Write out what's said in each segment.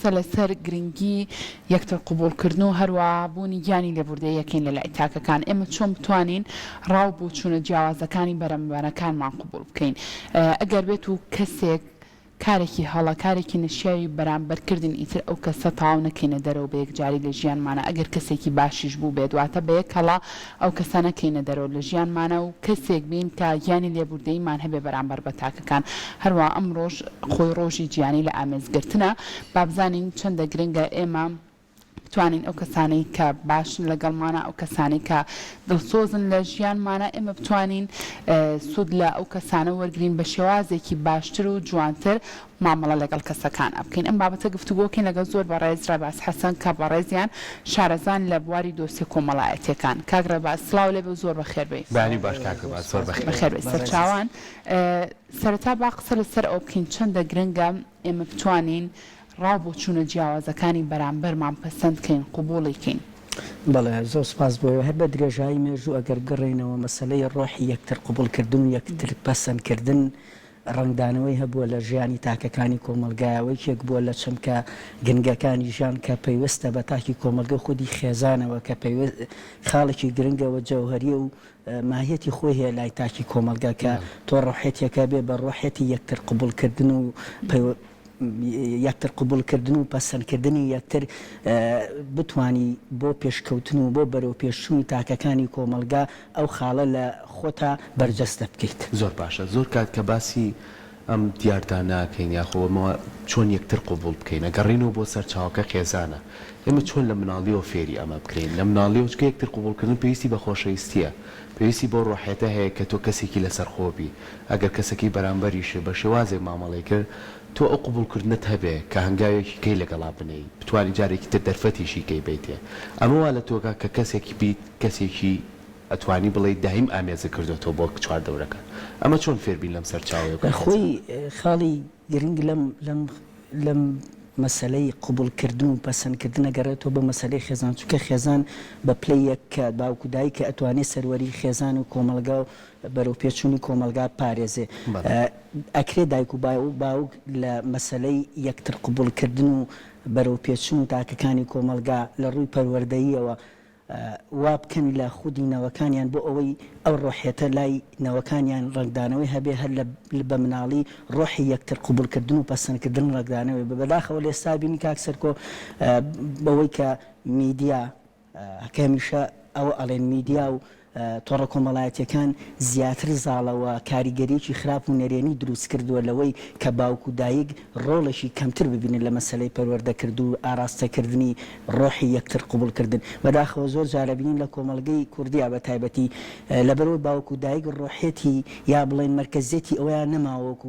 قسە لەسەر گرنگی یەکتر قبوڵکردن و هەروەها بوونی گیانی لێبوردەییەکەین لە لای تاکەکان، ئێمە چۆن بتوانین ڕا و بۆچوونە جیاوازەکانی بەرامبەرەکانمان قبوڵ بکەین؟ ئەگەر بێت و کەسێک کارێکی هەڵە، کارێکی نەشیاوی بەرامبەر کردین ئیتر ئەو کەسە تەواو نەکەینە دەرەوە بە یەکجاری لە ژیانمانا ئەگەر کەسێکی باشیش بووبێت واتە بە یەک هەڵە ئەو کەسە نەکەینە دەرەوە لە ژیانمانا و کەسێک بین کە گیانی لێبوردەییمان هەبێ بەرامبەر بە تاکەکان هەروا ئەمڕۆش خۆی ڕۆژی جیهانی لە ئامێزگرتنە با بزانین چەندە گرنگە ئێمە بتوانین ئەو کەسانەی کە باشن لەگەڵمانا، ئەو کەسانەی کە دڵسۆزن لە ژیانمانا، ئێمە بتوانین سوود لە ئەو کەسانە وەرگرین بە شێوازێکی باشتر و جوانتر مامەڵە لەگەڵ کەسەکانا بکەین. ئەم بابەتە گفتوگۆکەین لەگەڵ زۆر بەڕێز ڕێباز حەسەن کە بەڕێزیان شارەزان لە بواری دۆسیە کۆمەڵایەتیەکان. کاک ڕێباز سڵاو لێبێ و زۆر بەخێر بێی. بەیانی باش کاک ڕێباز زۆر بەخێر بەخێر بێی سەرچاوان. سەرەتا با قسە لەسەر ئەوە بکەین چەندە گرنگە ئێمە بتوانین ڕا و بۆچوونە جیاوازەکانی بەرامبەرمان پەسەند کەین، قبوڵی کەین. بەڵێ، زۆر سوپاس بۆ ئێوە. هەر بە درێژایی مێژوو ئەگەر بگەڕێینەوە مەسەلەی ڕۆحی یەکتر قبوڵکردن و یەکتر پەسەندکردن ڕەنگدانەوەی هەبووە لە ژیانی تاکەکانی کۆمەڵگایەوە، یەکێک بووە لە چەمکە گرنگەکانی ژیان کە پەیوەستە بە تاکی کۆمەڵگە و خودی خێزانەوە کە پەیوەست خاڵێکی گرنگە و جەوهەریە و ماهیەتی خۆی هەیە لای تاکی کۆمەڵگە کە تۆ ڕۆحێتیەکە بێ بە ڕۆحێتی یەکتر قبوڵکردن و یەکتر قبوڵکردن و پەسەندکردنی یەکتر بتوانی بۆ پێشکەوتن و بۆ بەرەوپێشچوونی تاکەکانی کۆمەڵگا ئەو خاڵە لە خۆتا بەرجەستە بکەیت. زۆر باشە زۆر کات کە باسی ئەم دیاردانە ئەکەین یاخۆ ئەمە چۆن یەکتر قبوڵ بکەین ئەگەڕێینەوە بۆ سەرچاوەکە خێزانە ئێمە چۆن لە مناڵیەوە فێری ئەمە بکرێین لە مناڵیەوە چونکە یەکتر قبوڵکردن پێویستی بە خۆشەویستیە پێویستی بەو ڕۆحیەتە هەیە کە تۆ کەسێکی لەسەرخۆ بی ئەگەر کەسەکەی بەرامبەریشت بە شێوازێک مامەڵەی کرد تۆ ئەو قبوڵکردنەت هەبێ کە هەنگاوێکی کەی لەگەڵا بنێی بتوانی جارێکی تر دەرفەتیشی کەی بەیتێ ئەمە وا لە تۆکا کە کەسێک بیت کەسێکی ئەتوانی بڵێی دایم ئامێزت کردۆتەوە بۆ چواردەورەکەت ئەمە چۆن فێر بین لەم سەرچاوەیە و کەم خۆی خێزانە؟ خاڵی گرنگ لەم لەم لەم مەسەلەی قبوڵ کردن و پەسەند کردن ئەگەڕێتەوە بۆ مەسەلەی خێزان چونکە خێزان بە پلەی یەک کە باوک و دایک کە ئەتوانێ سەروەری خێزان و کۆمەڵگا و بەرەوپێچوونی کۆمەڵگا بپارێزێ. ئەکرێ دایک و باوک لە مەسەلەی یەکتر قبوڵکردن و بەرەوپێچوون و تاکەکانی کۆمەڵگا لە ڕووی پەروەردەییەوە وا بکەن لە خودی نەوەکانیان بۆ ئەوەی ئەو ڕۆحیەتە لای نەوەکانیان ڕەنگدانەوەی هەبێ هەر لە بە مناڵی ڕۆحی یەکتر قبوڵکردن و پەسەندکردن ڕەنگدانەوەی بێ. بەداخەوە لە ئێستا بینین کاک سەرکۆ بەوەی کە میدیا کە هەمیشە ئەوە ئەڵێن میدیا و تۆڕە کۆمەڵایەتیەکان زیاتر زاڵە و کاریگەریەکی خراپ و نەرێنی دروست کردووە لەوەی کە باوک و دایک ڕۆڵێکی کەمتر ببینن لە مەسەلەی پەروەردەکرد و ئاراستەکردنی ڕۆحی یەکتر قبوڵکردن. بەداخەوە زۆر جار ئەبینین لە کۆمەڵگەی کوردیا بە تایبەتی لەبەرئەوەی باوک و دایک ڕۆحیەتی یا بڵێین مەرکەزیەتی ئەوەیان نەماوە وەکو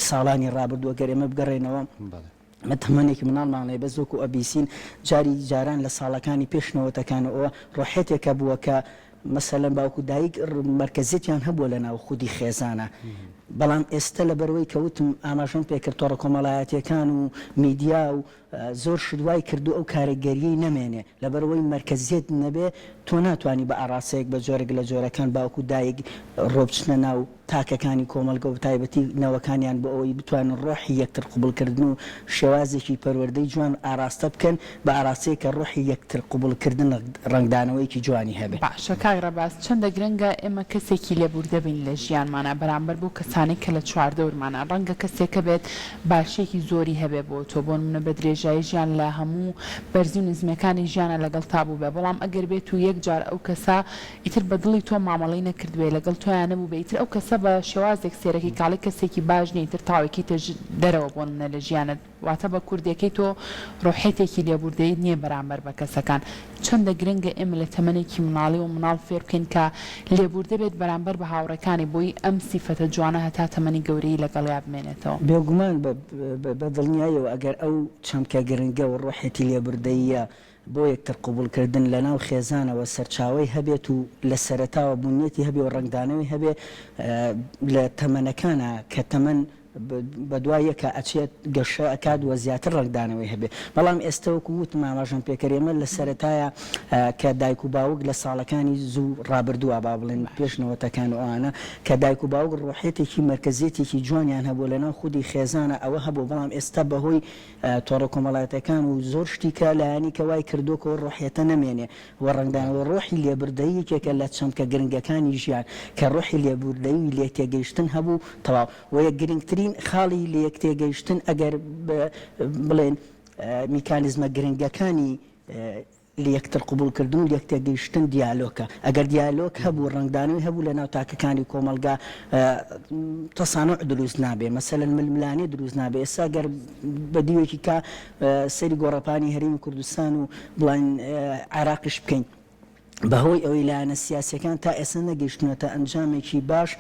ساڵانی ڕابردوو ئەگەر ئێمە بگەڕێینەوە ئەمە تەمەنێکی مناڵمان هەیە بەس وەکو ئەبیسین جاری جاران لە ساڵەکانی پێش نەوەتەکانەوە ڕۆحیەتێک هەبووە کە مەسەلەن باوک و دایک مەرکەزیەتیان هەبووە لە ناو خودی خێزانە بەڵام ئێستە لەبەرئەوەی کە وتم ئاماژەم پێکرد تۆڕە کۆمەڵایەتیەکان و میدیا و زۆر شت وای کردووە ئەو کارەگەریەی نەمێنێ لەبەرئەوەی مەرکەزیەت نەبێ تۆ ناتوانی بە ئاڕاستەیەک بە جۆرێک لە جۆرەکان باوک و دایک ڕۆبچنە ناو تاکەکانی کۆمەڵگە و بەتایبەتی نەوەکانیان بۆ ئەوەی بتوانن ڕۆحی یەکتر قبوڵکردن و شێوازێکی پەروەردەی جوان ئاراستە بکەن بە ئاراستەیەک کە ڕۆحی یەکتر قبوڵکردن ڕەنگدانەوەیەکی جوانی هەبێ. باشە کاک ڕێباز چەندە گرنگە ئێمە کەسێکی لێبوردە بین لە ژیانمانا بەرامبەر بەو کەسانەی کە لە چواردەورمانان ڕەنگە کەسێکە بێت باشیەکی زۆری هەبێ بۆ تۆ بۆ نمونە بە درێژایی ژیان لە هەموو بەرزی و نزمیەکانی ژیانا لەگەڵتا بووبێ بەڵام ئەگەر بێت و یەک جار ئەو کەسە ئیتر بە دڵی تۆ مامەڵەی نەکردبێ لەگەڵ تۆیا نەبووبێ ئیتر ئەو کەسە بە شێوازێک سێرەکی کاڵی کەسێکی باش نیە ئیتر تاوێکیتە دەرەوە بۆ نمونە لە ژیانت واتە بە کوردیەکەی تۆ ڕۆحیەتێکی لێبوردەیت نیە بەرامبەر بە کەسەکان چەندە گرنگە ئێمە لە تەمەنێکی مناڵیەوە مناڵ فێر بکەین کە لێبوردە بێت بەرامبەر بە هاوڕێکانی بۆی ئەم سیفەتە جوانە هەتا تەمەنی گەورەیی لەگەڵیا بمێنێتەوە. بێگومان بە دڵنیایەوە ئەگەر ئەو چەمکە گرنگە و ڕۆحیەتی لێبوردەییە بۆ یەکتر قبوڵکردن لەناو خێزانەوە سەرچاوەی هەبێت و لە سەرەتاوە بونیەتی هەبێ و ڕەنگدانەوەی هەبێ لە تەمەنەکانا کە تەمەن. بەدوای یەکا ئەچێت گەشە ئەکات و زیاتر ڕەنگدانەوەی هەبێ بەڵام ئێستە وەکو وتم ئاماژەم پێکرد ئێمە لە سەرەتایە کە دایک و باوک لە ساڵەکانی زوو ڕابردووە با بڵێن پێش نەوەتەکان و ئەوانە کە دایک و باوک ڕۆحیەتێکی مەرکەزیەتێکی جوانیان هەبوو لەناو خودی خێزانە ئەوە هەبوو بەڵام ئێستا بەهۆی تۆڕە کۆمەڵایەتەکان و زۆر شتی کە لایەنی کە وای کردووە کە ئەو ڕۆحیەتە نەمێنێ و ڕەنگدانەوەی ڕۆحی لێبوردەیی یەکێکە لە چەمکە گرنگەکانی ژیان کە ڕۆحی لێبوردەیی و لێکتێگەیشتن هەبوو تەواو و یەک گرنگترین خاڵی لێکتێگەیشتن ئەگەر بڵێن میکانیزمە گرنگەکانی لەیەکتر قبوڵکردن و لێکتێگەیشتن دیالۆکە. ئەگەر دیالۆک هەبوو، ڕەنگدانەوەی هەبوو لەناو تاکەکانی کۆمەڵگا، تەسانوع دروست نابێ، مەسەلەن ململانێ دروست نابێ. ئێستا گەر بە دیوێکی کا سەیری گۆڕەپانی هەرێمی کوردستان و بڵێین عێراقیش بکەین، بەهۆی ئەوەی لایەنە سیاسییەکان تا ئێستا نەگەیشتوونەتە ئەنجامێکی باش،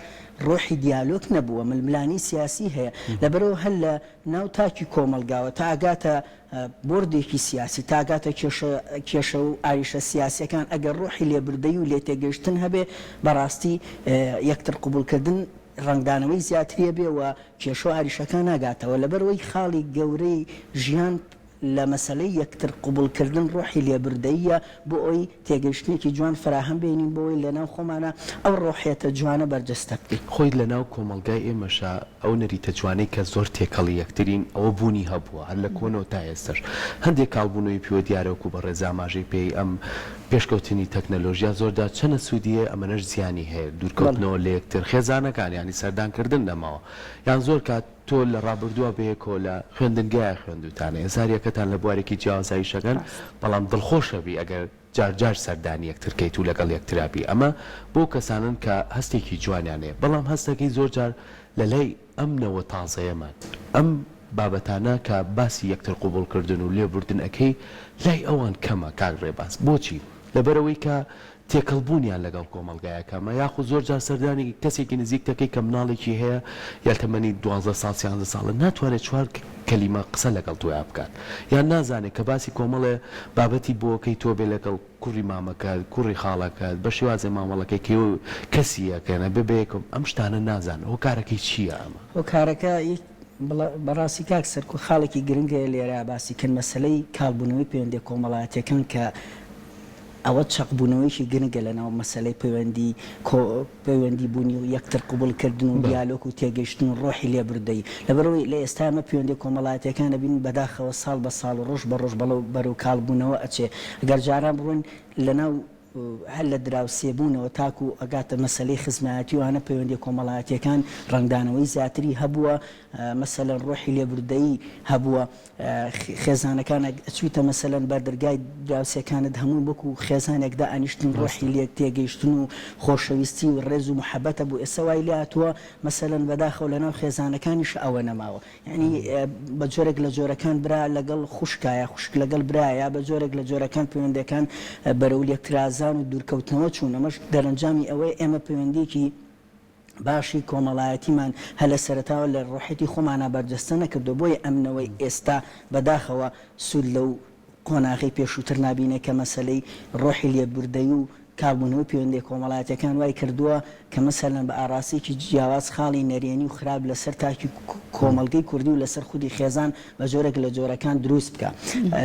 ڕۆحی دیالۆک نەبووە، ململانێی سیاسی هەیە. لەبەرئەوە هەر لە ناو تاکی کۆمەڵگاوە تا ئەگاتە بۆردێکی سیاسی تا گاتە کێشە کێشە و ئاریشە سیاسیەکان ئەگەر ڕۆحی لێبردەی و لێتێگەیشتن هەبێ بەڕاستی یەکتر قبوڵکردن ڕەنگدانەوەی زیاتری ئەبێ و کێشە و ئاریشەکان ناگاتەوە لەبەرئەوەی خاڵی گەورەی ژیان لە مەسەلەی یەکتر قبوڵکردن ڕۆحی لێبردەییە بۆ ئەوەی تێگەیشتنێکی جوان فەراهەم بێنین بۆ ئەوەی لەناو خۆمانا ئەو ڕۆحیەتە جوانە بەرجەستە بکەین. خۆی لەناو کۆمەڵگای ئێمەشا ئەو نەریتە جوانەی کە زۆر تێکەڵی یەکترین ئەوە بوونی هەبووە هەر لە کۆنەوە تا ئێستەش هەندێک کاڵبوونەوەی پیوە دیارە وەکو بەڕێز ئاماژەی پێی ئەم پێشکەوتنی تەکنەلۆژیا زۆردا چەنە سوودی هەیە ئەمەنەش زیانی هەیە دوورکەوتنەوە لە یەکتر خێزانەکان یانی سەردانکردن نەماوە یان زۆر کات تۆ لە ڕابردووە بەیەکەوە لە خوێندنگایە خوێندووتانە ئێستا هەریەکەتان لە بوارێکی جیاوازا ئیشەکەن بەڵام دڵخۆشەبی ئەگەر جار جار سەردانی یەکتر کەیت و لەگەڵ یەکترا بی ئەمە بۆ کەسانەن کە هەستێکی جوانیان هەیە بەڵام هەستەکەی زۆر جار لە لای ئەم نەوە تازەیەمان ئەم بابەتانە کە باسی یەکتر قبوڵ کردن و لێبوردن ئەکەی لای ئەوان کەمە کاک ڕێباز بۆچی لەبەرئەوەی کە تێکەڵ بوونیان لەگەڵ کۆمەڵگایە کەمە یاخود زۆر جار سەردانی کەسێکی نزیک دەکەی کە مناڵێکی هەیە یا تەمەنی 12 ساڵ سیانزە ساڵە ناتوانێت چوار کەلیمە قسە لەگەڵ تۆیا بکات یان نازانێت کە باسی کۆمەڵێ بابەتی بۆکەی تۆ بێ لەگەڵ کوڕی مامەکەت کوڕی خاڵەکەت بە شێوازێ مامەڵەکەی کەی کەسی ئەکەن ئەبێ بەیەکەوە ئەم شتانە نازانن هۆکارەکەی چییە ئەمە؟ هۆکارەکە بەڕاستی کاک سەرکۆ خاڵێکی گرنگ هەیە لێرە باسی کەن مەسەلەی کاڵبوونەوەی پەیوەندیە کۆمەڵایەتیەکان کە ئەوە چەقبوونەوەیەکی گرنگە لەناو مەسەلەی پەیوەندی کۆ پەیوەندی بوونی و یەکتر قبوڵ کردن و دیالۆک و تێگەیشتن و ڕۆحی لێبوردەیی لەبەرئەوەی لە ئێستا ئێمە پەیوەندیە کۆمەڵایەتیەکان ئەبینین بەداخەوە ساڵ بە ساڵ و ڕۆژ بە ڕۆژ بەڵێ بەرەو کاڵبوونەوە ئەچێ گەر جاران بڕۆین لەناو هەر لە دراوسێ بوونەوە تاکو ئەگاتە مەسەلەی خزمایەتی و ئەوانە پەیوەندیە کۆمەڵایەتیەکان ڕەنگدانەوەی زیاتری هەبووە مەسەلەن ڕۆحی لێبوردەیی هەبووە خێزانەکان ئەچویتە مەسەلەن بەردەرگای دراوسێکانت هەموو وەکو خێزانێک دائەنیشتن ڕۆحی لێک تێگەیشتن و خۆشەویستی و ڕێز و محەبەت هەبوو ئێستا وای لێهاتووە مەسەلەن بەداخەوە لەناو خێزانەکانیش ئەوە نەماوە یانی بە جۆرێک لە جۆرەکان برا لەگەڵ خوشکا یا خوشک لەگەڵ برا یا بە جۆرێک لە جۆرەکان پەیوەندەکان بەرەو لێکترازان و دوورکەوتنەوە چوون ئەمەش دەرەنجامی ئەوەیە ئێمە پەیوەندیەکی باشی کۆمەڵایەتیمان هەر لە سەرەتاوە لە ڕۆحیەتی خۆمانا بەرجەستە نەکردوە بۆیە ئەم نەوەی ئێستا بەداخەوە سوود لەو قۆناغەی پێشووتر نابینێ کە مەسەلەی ڕۆحی لێبوردەیی و کاڵبوونەوەی پەیوەندیە کۆمەڵایەتیەکان وای کردووە کە مەسەلەن بە ئاڕاستەیەکی جیاواز خاڵی نەرێنی و خراپ لەسەر تاکی کۆمەڵگەی کوردی و لەسەر خودی خێزان بە جۆرێک لە جۆرەکان دروست بکا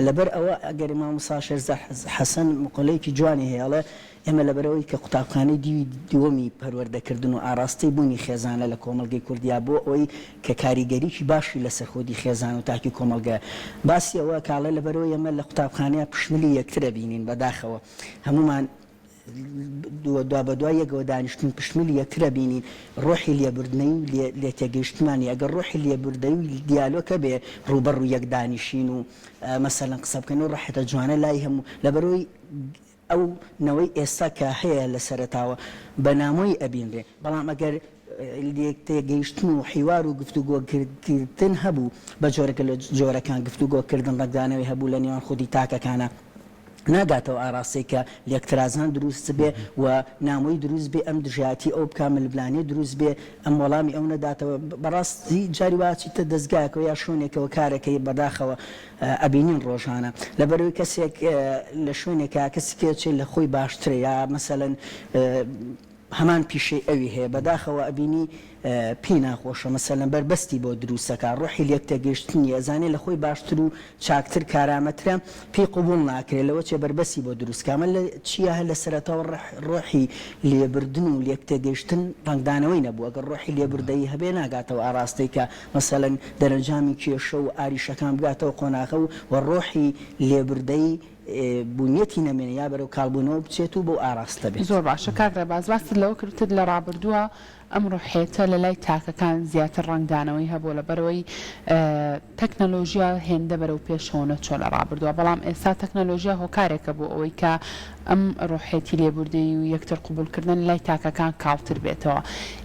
لەبەر ئەوە ئەگەر مامۆستا شێرزاد حەسەن مقولەیەکی جوانی هەیە ئەڵێ ئێمە لەبەرئەوەی کە قوتابخانەی دیوی دووەمی پەروەردەکردن و ئاڕاستەی بوونی خێزانە لە کۆمەڵگەی کوردیا بۆ ئەوەی کە کاریگەریی باشی لەسەر خودی خێزان و تاکی کۆمەڵگە باسی ئەوە ئەکا ئەڵێ لەبەرئەوەی ئێمە لە قوتابخانەیا پشتملی یەکتر ئەبینین بەداخەوە هەموومان دوابەدوای یەکەوە دانیشتن پشتملی یەکتر ئەبینین ڕۆحی لێبوردنەی و لێتێگەیشتنمان نیە ئەگەر ڕۆحی لێبوردەیی و دیالۆگ هەبێ ڕووبەڕوو یەک دانیشین و مەسەلەن قسە بکەین ئەو ڕەحەتە جوانە لای هەموو لەبەرئەوەی ئەو نەوەی ئێستا کە هەیە لە سەرەتاوە بە نامۆیی ئەبینرێ، بەڵام ئەگەر لێکتێگەیشتن و حیوار و گفتوگۆکردن هەبوو بە جۆرێک لە جۆرەکان گفتوگۆکردن ڕەنگدانەوەی هەبوو لە نێوان خودی تاکەکانا ناگاتەوە ئاراستەی کە لێکترازان دروست بێ و نامۆیی دروست بێ ئەم دژایەتی ئەو بکا ململانێ دروست بێ ئەم وەڵامی ئەو نەداتەوە بەڕاستی جاری وا ئەچیتە دەزگایەکەوە یا شوێنێکەوە کارەکەی بەداخەوە ئەبینین ڕۆژانە لەبەرئەوەی کەسێک لە شوێنێکا کەسێکی ئەچێ لە خۆی باشترە یا مەسەلەن هەمان پیشەی ئەوی هەیە بەداخەوە ئەبینی. پێی ناخۆشە مەسەلەن بەربەستی بۆ دروستەکا ڕۆحی لێکتێگەیشتن نیە ئەزانێ لە خۆی باشتر و چاکتر کارامەترە پێی قبوڵ ناکرێ لەوەچێ بەربەستی بۆ دروست کا ئەمە لە چیە هەر لە سەرەتاوە ڕۆحی لێبردن و لێکتێگەیشتن ڕەنگدانەوەی نەبوو ئەگەر ڕۆحی لێبوردەیی هەبێ ناگاتەوە ئاڕاستەی کە مەسەلەن دەرەنجامی کێشە و ئاریشەکان بگاتەوە قۆناغە و و ڕۆحی لێبوردەیی بونیەتی نەمێنێ یا بەرەو کاڵبوونەوە بچێت و بەو ئاڕاستە بێت. زۆر باشە کاک ڕێباز باست لەوە کرد وتت لە ڕابردووە ئەم ڕۆحیەتە لە لای تاکەکان زیاتر ڕەنگدانەوەی هەبووە لەبەرئەوەی تەکنەلۆژیا هێندە بەرەو پێشەوە نەچووە لە ڕابردووە بەڵام ئێستا تەکنەلۆژیا هۆکارێکە بۆ ئەوەی کە ئەم ڕۆحیەتی لێبوردەیی و یەکتر قبوڵکردنە لە لای تاکەکان کاڵتر بێتەوە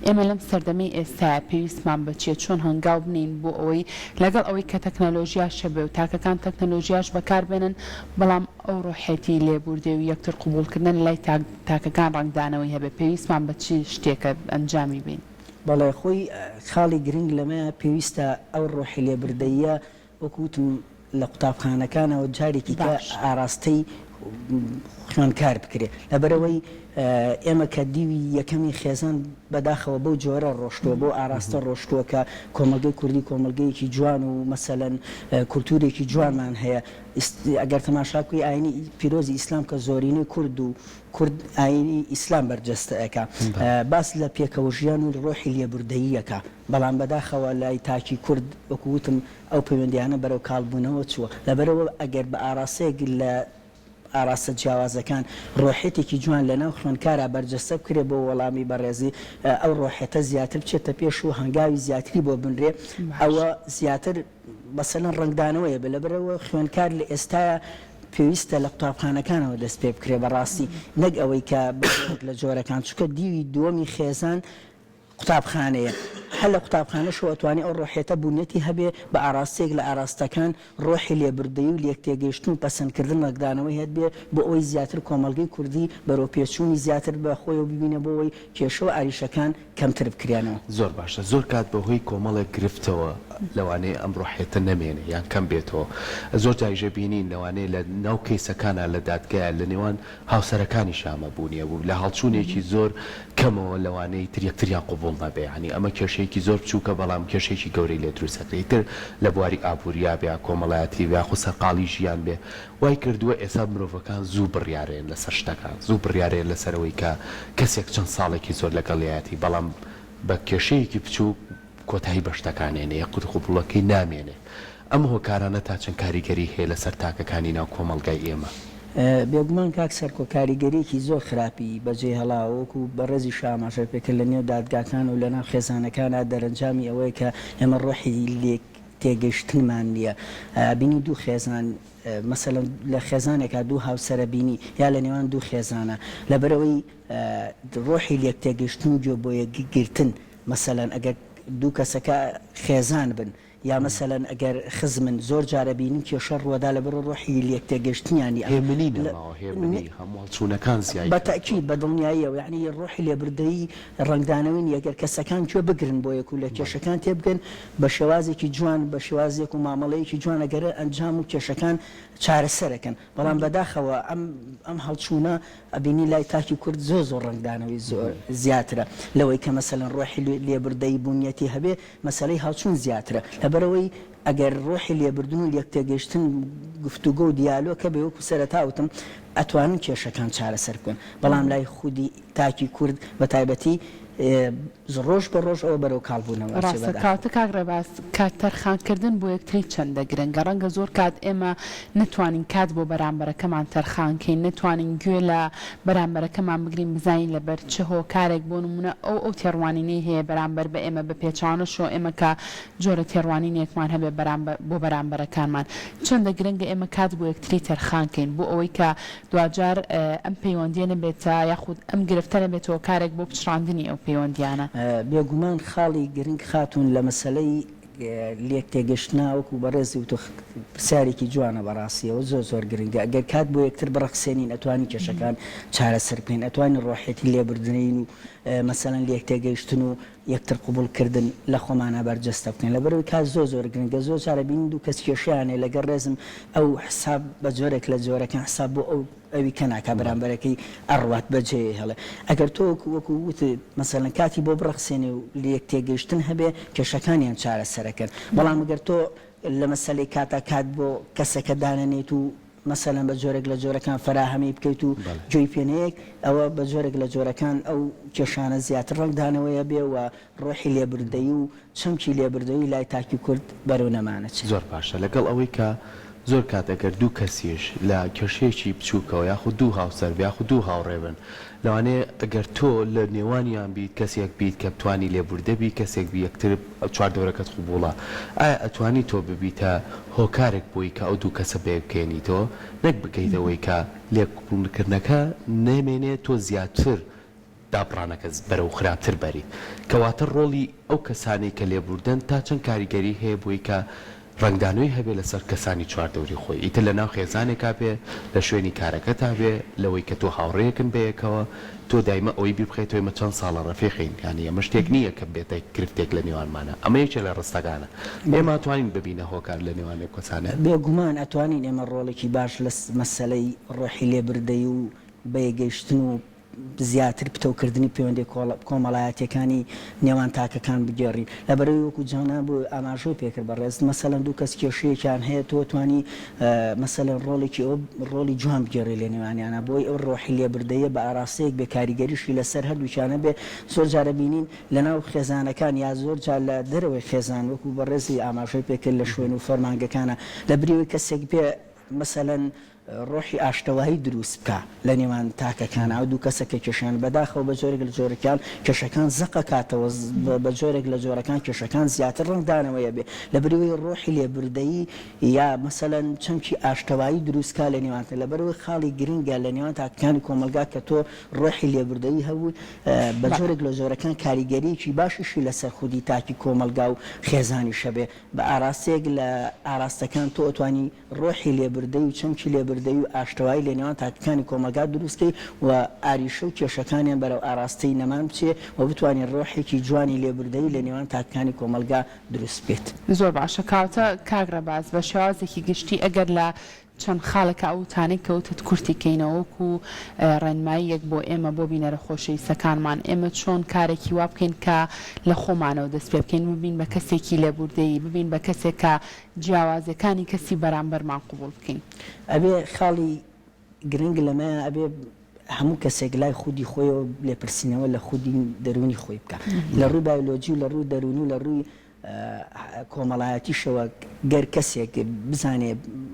ئێمە لەم سەردەمەی ئێستایا پێویستمان بە چیە چۆن هەنگاو بنێین بۆ ئەوەی لەگەڵ ئەوەی کە تەکنەلۆژیاش هەبێ و تاکەکان تەکنەلۆژیاش بەکار بێنن بەڵام ئەو ڕۆحیەتی لێبوردەی و یەکتر قبوڵکردنە لە لای تاک تاکەکان ڕەنگدانەوەی هەبێ پێویستمان بە چ شتێکە ئەنجامی بەین؟ بەڵێ خۆی خاڵی گرنگ لەمەیە پێویستە ئەو ڕۆحی لێبوردەییە وەکو وتم لە قوتابخانەکانەوە جارێکی کە ئاراستەی خوێندکار بکرێ لەبەرئەوەی ئێمە کە دیوی یەکەمی خێزان بەداخەوە بەو جۆرە ڕۆشتووە بەو ئاراستە ڕۆشتووە کە کۆمەڵگەی کوردی کۆمەڵگەیەکی جوان و مەسەلەن کولتوورێکی جوانمان هەیە ئەگەر تەماشا بکەی ئاینی پیرۆزی ئیسلام کە زۆرینەی کورد و کورد ئاینی ئیسلام بەرجەستە ئەکا باس لە پێکەوە ژیان و ڕۆحی لێبوردەیی ئەکا بەڵام بەداخەوە لای تاکی کورد وەکو وتم ئەو پەیوەندیانە بەرەو کاڵ بوونەوە چووە لەبەرئەوە ئەگەر بە ئاراستەیەک لە ئاراستە جیاوازەکان ڕۆحیەتێکی جوان لە ناو خوێندکارا بەرجەستە بکرێ بۆ وەڵامی بەڕێزی ئەو ڕۆحیەتە زیاتر بچێتە پێش و هەنگاوی زیاتری بۆ بنرێ ئەوە زیاتر مەسەلەن ڕەنگدانەوەیە بێ لەبەرئەوە خوێندکار لە ئێستایا پێویستە لە قوتابخانەکانەوە دەست پێ بکرێ بەڕاستی نەک ئەوەی کە بە جۆرێک لە جۆرەکان چونکە دیوی دووەمی خێزان قوتابخانەیە هەر لە قوتابخانەشەوە ئەتوانێ ئەو ڕۆحیەتە بونیەتی هەبێ بە ئاراستەیەک لە ئاراستەکان ڕۆحی لێبوردەیی و لێکتێگەیشتن و پەسەندکردن ڕەنگدانەوەی هەبێ بۆ ئەوەی زیاتر کۆمەڵگەی کوردی بەرەو پێچوونی زیاتر بە خۆیەوە ببینێ بۆ ئەوەی کێشە و ئاریشەکان کەمتر بکرێنەوە. زۆر باشە زۆر کات بە هۆی کۆمەڵێک گرفتەوە لەوانەیە ئەم ڕۆحیەتە نەمێنێ یان کەم بێتەوە زۆر جاریش ئەبینین لەوانەیە لە ناو کەیسەکانا لە دادگایا لە نێوان هاوسەرەکانیشا ئەمە بوونی هەبوو لە هەڵچوونێکی زۆر کەمەوە لەوانەیە ئیتر یەکتریان قبوڵ نەبێ یانی ئەمە کێشەیەکی زۆر بچووکە بەڵام کێشەیەکی گەورەی لێ دروست ئەکرێ ئیتر لە بواری ئابووریا بێ یا کۆمەڵایەتی بێ یاخود سەرقاڵی ژیان بێ وای کردووە ئێستا مرۆڤەکان زوو بڕیارێن لەسەر شتەکان، زوو بڕیارێن لەسەر ئەوەی کە کەسێک چەند ساڵێکی زۆر لەگەڵیایەتی، بەڵام بە کێشەیەکی بچووک کۆتایی بە شتەکان ێنێ، یەک قبوڵەکەی نامێنێ. ئەم هۆکارانە تا چەند کاریگەری هەیە لەسەر تاکەکانی ناو کۆمەڵگای ئێمە؟ بێگومان کاک سەرکۆ کاریگەریەکی زۆر خراپی بەجێهێڵاوە، وەکو بەڕێزیش ئاماژەت پێکرد لەنێو دادگاکان و لەناو خێزانەکانا دەرەنجامی ئەوەیە کە ئێمە ڕۆحی لێک تێگەیشتنمان نییە بینی دوو خێزان مەسەلەن لە خێزانێکا دوو هاوسەرە بینی یا لە نێوان دوو خێزانە لەبەرئەوەی ڕۆحی لێک تێگەیشتن و گوێ بۆ یەک گرتن مەسەلەن ئەگەر دوو کەسەکە خێزان بن یا مەسەلەن ئەگەر خزمن زۆر جارە بینیم کێشە ڕوەدا لەبەر ڕۆحی لێک تێگەیشتنیان نیە. هێمنی نەماوە هێمنی هەموو هەڵچوونەکان زیای بە کردووە. تەئکید بە دڵنیاییەوە یەعنی ڕۆحی لێبوردەیی ڕەنگدانەوەی نیە گەر کەسەکان گوێ بگرن بۆ یەک و لە کێشەکان تێبگەن بە شێوازێکی جوان بە شێوازێک و مامەڵەیەکی جوان ئەگەر ئەنجام و کێشەکان چارەسەرەکەن بەڵام بەداخەوە ئەم ئەم هەڵچوونە ئەبینی لای تاکی کورد زۆر زۆر ڕەنگدانەوەی زۆر زیاترە لەوەی کە مەسەلەن ڕۆحی لێبوردەیی بوونیەتی هەبێ مەسەلەی هەڵچوون زیاترە لەبەرئەوەی ئەگەر ڕۆحی لێبردن و لێکتێگەیشتن گفتوگۆ و دیالۆگ هەبێ وەکو سەرەتا وتم ئەتوانن کێشەکان چارەسەر بکەن بەڵام لای خودی تاکی کورد بە تایبەتی ڕۆژ بە ڕۆژ ئەوە بەرەو کاڵ بوونەوە ئەچێ ڕاستە بەداخەوە. کەواتە کاک ڕێباز کات تەرخان کردن بۆ یەکتری چەندە گرنگە ڕەنگە زۆر کات ئێمە نەتوانین کات بۆ بەرامبەرەکەمان تەرخان کەین نەتوانین گوێ لە بەرامبەرەکەمان بگرین بزانین لەبەر چ هۆکارێک بۆ نمونە ئەو ئەو تێڕوانینەی هەیە بەرامبەر بە ئێمە بە پێچەوانەشەوە ئێمە کە جۆرە تێڕوانینێکمان هەبێ بەرامبەر بۆ بەرامبەرەکانمان. چەندە گرنگە ئێمە کات بۆ یەکتری تەرخان کەین بۆ ئەوەی کە دواجار ئەم پەیوەندییە نەبێتە یاخود ئەم گرفتە نەبێتە هۆکارێک بۆ پچڕاندنی ئەو پەیوەندییانە. بێگومان خاڵی گرنگ خاتوون لە مەسەلەی لێک تێگەشتنا وەکو بەڕێزی وتو پرسیارێکی جوانە بەڕاستی ئەوە زۆر زۆر گرنگە ئەگەر کات بۆ یەکتر بڕەخسێنین ئەتوانین کێشەکان چارەسەر بکەین ئەتوانین ڕۆحیەتی لێبوردنین و مەسەلەن لێک تێگەیشتن و. یەکتر قبوڵ کردن لە خۆمانا بەرجەستە بکەین لەبەرئەوەی کات زۆر زۆر گرنگە زۆر جار ئەبینین دوو کەس کێشەیان هەیە لەگەڵ ڕێزم ئەو حساب بە جۆرێک لە جۆرەکان حساب بۆ ئەو ئەوی کە ناکا بەرامبەرەکەی ئەڕوات بەجێی هێڵێ ئەگەر تۆ وەکو وەکو وتت مەسەلەن کاتی بۆ بڕەخسێنی و لەیەک تێگەیشتن هەبێ کێشەکانیان چارەسەرەکەن بەڵام ئەگەر تۆ لە مەسەلەی کاتا کات بۆ کەسەکە دانەنێیت و مەسەلەن بە جۆرێک لە جۆرەکان فەراهەمی بکەیت و گوێی پێ نەیەک ئەوە بە جۆرێک لە جۆرەکان ئەو کێشانە زیاتر ڕەنگدانەوەی ئەبێ و ڕۆحی لێبوردەیی و چەمکی لێبوردەیی لای تاکی کورد بەرەو نەمان ئەچێ. زۆر باشە لەگەڵ ئەوەی کە زۆر کات ئەگەر دوو کەسیش لە کێشەیەکی بچووکەوە یاخود دوو هاوسەر بن یاخود دوو هاوڕێ بن لەوانەیە ئەگەر تۆ لە نێوانیان بیت کەسێک بیت کە بتوانی لێبوردە بی کەسێک بی یەکتر چواردەورەکەت قبوڵە ئایا ئەتوانی تۆ ببیتە هۆکارێک بۆی کە ئەو دوو کەسە بەیەک بگەیەنیتەوە نەک بگەیتە ئەوەی کە لێک قبوڵکردنەکە نەمێنێ تۆ زیاتر دابڕانەکە بەرەو خراپتر بەریت کەواتە ڕۆڵی ئەو کەسانەی کە لێبوردەن تا چەند کاریگەری هەیە بۆی کە ڕەنگدانەوەی هەبێ لەسەر کەسانی چواردەوری خۆی ئیتر لەناو خێزانێکا بێ لە شوێنی کارەکەتا بێ لەوەی کە تۆ هاوڕێیەکن بەیەکەوە تۆ دایمە ئەوەی بیر بخەیتەوە ئێمە چەند ساڵە ڕەفیقین یانی ئەمە شتێک نییە کە بێتە گرفتێک لە نێوانمانا ئەمە یەکێ لە ڕستەکانە ئێمە ئەتوانین ببینە هۆکار لە نێوان ئەو کەسانە. بێگومان ئەتوانین ئێمە ڕۆڵێکی باش لە مەسەلەی ڕۆحی لێبردەیی و بەیەکگەیشتن و زیاتر پتەوکردنی پەیوەندیە کۆمەڵایەتیەکانی نێوان تاکەکان بگێڕین لەبەرئەوەی وەکو جەناب ئاماژەو پێکرد بەڕێزت مەسەلەن دوو کەس کێشەیەکیان هەیە تۆ توانی مەسەلەن ڕۆڵێکی ئەوە ڕۆڵی جوان بگێڕی لە نێوانیانا بۆی ئەو ڕۆحی لێبردەیە بە ئاراستەیەک بێ کاریگەریشی لەسەر هەردووکیان هەبێ زۆر جار ئەبینین لەناو خێزانەکان یا زۆر جار لە دەرەوەی خێزان وەکو بەڕێزی ئاماژەی پێکرد لە شوێن و فەرمانگەکانا لەبری ئەوەی کەسێک بێ مەسەلەن ڕۆحی ئاشتەوایی دروست بکا لە نێوان تاکەکان ئەو دوو کەسە کە کێشەیان بەداخەوە بە جۆرێک لە جۆرەکان کێشەکان زەق ئەکاتەوە بە جۆرێک لە جۆرەکان کێشەکان زیاتر ڕەنگدانەوەی ئەبێ لەبریوەی ڕۆحی لێبوردەیی یا مەسەلەن چەمکی ئاشتەوایی دروست کا لە نێوان لەبەرئەوەی خاڵی گرنگە لە نێوان تاکەکانی کۆمەڵگا کە تۆ ڕۆحی لێبوردەیی هەبوو بە جۆرێک لە جۆرەکان کاریگەریەکی باشیشی لەسەر خودی تاکی کۆمەڵگا و خێزانیش هەبێ بە ئاراستەیەک لە ئاراستەکان تۆ ئەتوانی ڕۆحی لێبردەی و چەمکی لێبردەیی و ئاشتەوایی لە نێوان تاکەکانی کۆمەڵگا دروست کەی و ئاریشە و کێشەکانیان بەرەو ئاراستەی نەمان بچێ و بتوانی ڕۆحێکی جوانی لێبردەیی لە نێوان تاکەکانی کۆمەڵگا دروست بکەیت. زۆر باشە کاوتە کاک ڕێباز بە شێوازێکی گشتی ئەگەر لە چەند خاڵێکا ئەو وتانەی کە وتت کورتی کەینەوە وەکو ڕێنماییەک بۆ ئێمە بۆ بینەرە خۆشەویستەکانمان ئێمە چۆن کارێکی وا بکەین کە لە خۆمانەوە دەست پێ بکەین ببین بە کەسێکی لێبوردەیی ببین بە کەسێک کە جیاوازیەکانی کەسی بەرامبەرمان قبوڵ بکەین. ئەبێ خاڵی گرنگ لەمەیا ئەبێ هەموو کەسێک لای خودی خۆیەوە لێپرسینەوە لە خودی دەروونی خۆی بکا لە ڕووی بایۆلۆجی و لە ڕووی دەروونی و لە ڕووی کۆمەڵایەتیشەوە گەر کەسێک بزانێ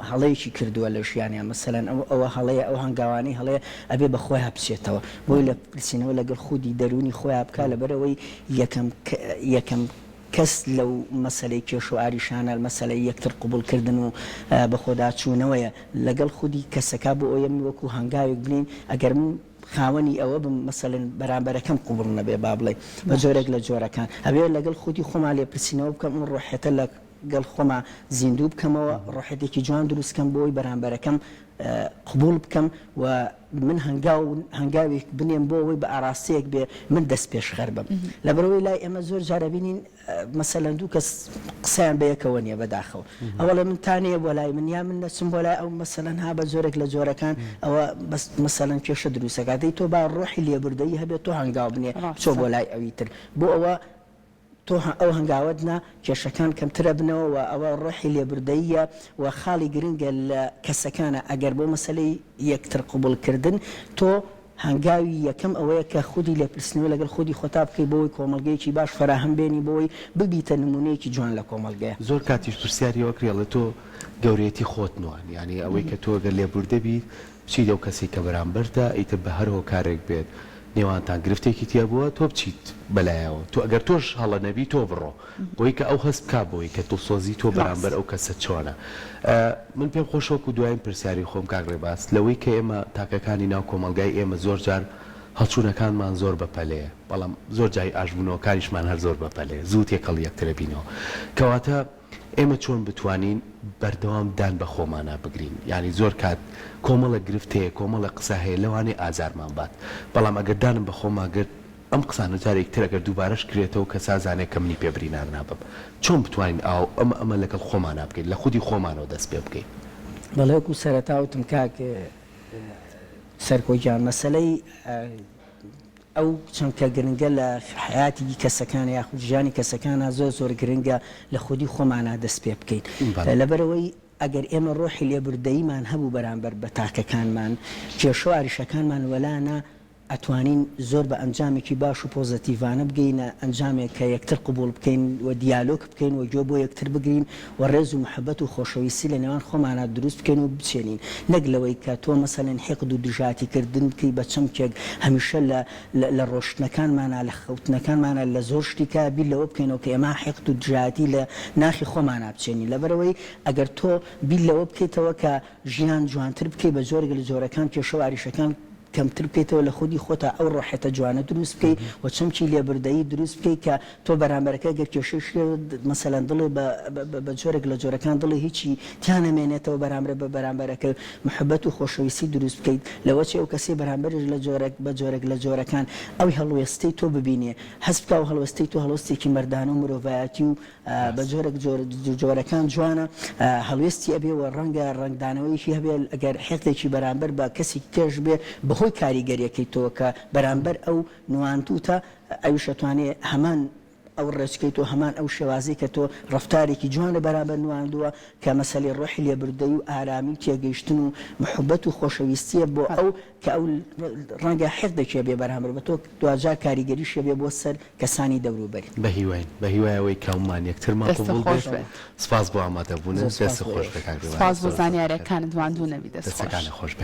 هەڵەیەکی کردووە لە ژیانیا مەسەلەن ئەو ئەوە هەڵەیە ئەو هەنگاوانەی هەڵەیە ئەبێ بە خۆیا بچێتەوە بۆی لێپرسینەوە لەگەڵ خودی دەروونی خۆیا بکا لەبەرئەوەی یەکەم یەکەم کەس لەو مەسەلەی کێشە و ئاریشانە مەسەلەی یەکتر قبوڵ کردن و بەخۆداچوونەوەیە لەگەڵ خودی کەسەکە بۆ ئەوەی من وەکو هەنگاوێک بنێین ئەگەر من خاوەنی ئەوە بم مەسەلەن بەرامبەرەکەم قبوڵ نەبێ با بڵێین بە جۆرێک لە جۆرەکان ئەبێ لەگەڵ خودی خۆما لێپرسینەوە بکەم ئەم ڕۆحیەتە لە گەڵ خۆما زیندوو بکەمەوە ڕۆحیەتێکی جوان دروست کەم بۆ ئەوەی بەرامبەرەکەم قبوڵ بکەم و من هەنگاو هەنگاوێک بنێم بۆ ئەوەی بە ئاراستەیەک بێ من دەست پێشخەر بم لەبەرئەوەی لای ئێمە زۆر جار ئەبینین مەسەلەن دوو کەس قسەیان بە یەکەوە نییە بەداخەوە ئەوەڵێ من تا نەیە بۆ لای من یا من نەچم بۆ لای ئەو مەسەلەن ها بە جۆرێک لە جۆرەکان ئەوە بەس مەسەلەن کێشە دروستەکات دەی تۆ با ڕۆحی لێبوردەیی هەبێت تۆ هەنگاو بنێ بچۆ بۆ لای ئەوی تر بۆ ئەوە تۆ ئەو هەنگاوەت نا، کێشەکان کەمتر ئەبنەوە و ئەوە ڕۆحی لێبوردەییە و خاڵی گرنگە لە کەسەکانە ئەگەر بۆ مەسەلەی یەکتر قبوڵ کردن تۆ هەنگاوی یەکەم ئەوەیە کە خودی لێپرسینەوە لەگەڵ خودی خۆتا بکەی بۆ ئەوەی کۆمەڵگەیەکی باش فەراهەم بێنی بۆ ئەوەی ببیتە نمونەیەکی جوان لە کۆمەڵگەیا. زۆر کاتیش پرسیاری ئەوە کرێ ئەڵێ تۆ گەورەیەتی خۆت نوان یانی ئەوەی کە تۆ گەر لێبوردە بیت بچیت ئەو کەسەی کە بەرامبەرتە ئیتر بە هەر هۆکارێک بێت نێوانتان گرفتێکی تیا بووە تۆ بچیت بەلایەوە تۆ ئەگەر تۆش هەڵە نەبی تۆ بڕۆ بۆی کە ئەو هەست بکا بۆی کە دڵسۆزی تۆ بەرامبەر ئەو کەسە چۆنە من پێم خۆشە وەکو دواین پرسیاری خۆم کاک ڕێباز لەوەی کە ئێمە تاکەکانی ناو کۆمەڵگای ئێمە زۆر جار هەڵچوونەکانمان زۆر بە پەلەیە بەڵام زۆر جای ئاشبوونەوەکانیشمان هەر زۆر بە پەلەیە زوو تێکەڵی یەکترە بینەوە کەواتە ئێمە چۆن بتوانین بەردەوام دان بە خۆمانا بگرین؟ یانی زۆر کات کۆمەڵێک گرفت هەیە، کۆمەڵێک قسە هەیە لەوانەیە ئازارمان بات، بەڵام ئەگەر دانم بە خۆما گرت. ئەم قسانە جارێک تر ئەگەر دووبارەش کرێتەوە کەس ئازانێ کە منی پێ برینار نابم. چۆن بتوانین ئاو ئەمە ئەمە لەگەڵ خۆمانا بکەین لە خودی خۆمانەوە دەست پێ بکەین؟ بەڵێ وەکو سەرەتا وتم کاک سەرکۆ گیان مەسەلەی ئەو چەمکە گرنگە لە حەیاتی کەسەکان یاخود ژیانی کەسەکانا زۆر زۆر گرنگە لە خودی خۆمانا دەست پێ بکەین لەبەرئەوەی ئەگەر ئێمە ڕۆحی لێبوردەییمان هەبوو بەرامبەر بە تاکەکانمان کێشە و ئاریشەکانمان وەلا نا ئەتوانین زۆر بە ئەنجامێکی باش و پۆزەتیڤانە بگەینە ئەنجامێک کە یەکتر قبوڵ بکەین و دیالۆگ بکەین و گوێ بۆ یەکتر بگرین و ڕێز و موحەبەت و خۆشەویستی لە نێوان خۆمانا دروست بکەین و بچێنین نەک لەوەی کە تۆ مەسەلەن حیقد و دژایەتی کردن بکەی بە چەمکێک هەمیشە لە لە ڕۆشتنەکانمانا لە خەوتنەکانمانا لە زۆر شتی کە بیر لەوە بکەینەوە کە ئێمە حیقد و دژایەتی لە ناخی خۆمانا بچێنین لەبەرئەوەی ئەگەر تۆ بیر لەوە بکەیتەوە کە ژیان جوانتر بکەی بە جۆرێک لە جۆرەکان کێشە و ئاریشەکان کەمتر بکەیتەوە لە خودی خۆتا ئەو ڕۆحێتە جوانە دروست بکەی و چەمکی لێبوردەیی دروست بکەی کە تۆ بەرامبەرەکە گەر کێشەیشی هەیە مەسەلەن دڵی بە بە جۆرێک لە جۆرەکان دڵی هیچی تیا نەمێنێتەوە بەرامبەر بە بەرامبەرەکە محبەت و خۆشەویستی دروست بکەیت لەوەچێ ئەو کەسەی بەرامبەریش لە جۆرێک بە جۆرێک لە جۆرەکان ئەو هەڵوێستەی تۆ ببینێ هەست بکا ئەو هەڵوێستەی تۆ هەڵوێستێکی مەردانە و مرۆڤایەتی و بە جۆرێک جۆرەکان جوانە هەڵوێستی ئەبێ و ڕەنگە ڕەنگدانەوەیەکی هەبێ ئەگەر حیقدێکی بەرامبەر بە کەسێکی کەش بێ بەهۆی کاریگەریەکەی تۆ کە بەرامبەر ئەو نواندووتە ئەویش ئەتوانێ هەمان ئەو ڕێچکەی تۆ هەمان ئەو شێوازەی کە تۆ ڕەفتارێکی جوانە بەرامبەر نواندووە کە مەسەلەی ڕۆحی لێبوردەیی و ئارامی و تێگەیشتن و محوبەت و خۆشەویستیە بۆ ئەو کە ئەو ڕەنگە حیقدێکی هەبێ بەرامبەر بە تۆ دواجار کاریگەریشی هەبێ بۆ سەر کەسانی دەوروبەری. بەهیواین بەهیوای ئەوەی کە هەموومان یەکترمان دەستت قبوڵ خۆش بێت بێت. سپاس بۆ ئامادەبوونت زۆر سپاس دەستت بۆ خۆش ئێوەش. بێ کاک ڕێباز سپاس بۆ زۆر زۆر بەخێر زانیاریەکانت ماندوو نەبی دەست خۆش. دەستەکانت خۆش بێ.